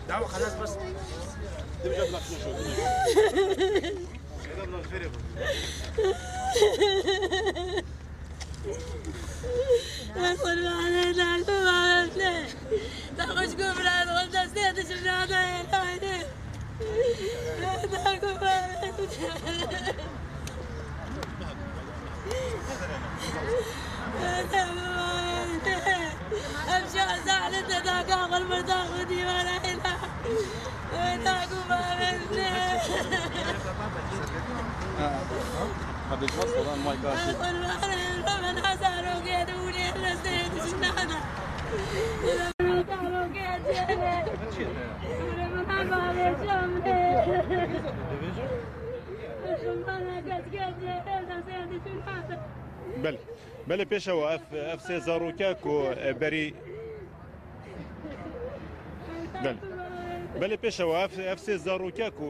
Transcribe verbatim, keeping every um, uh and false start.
دعوة خلاص بس. دي بجد ما فيش شغل. Belê, belê pêşewa ev, ev sê zaroke ku, e, berî, belê, belê pêşewa ev, ev sê zaroke ku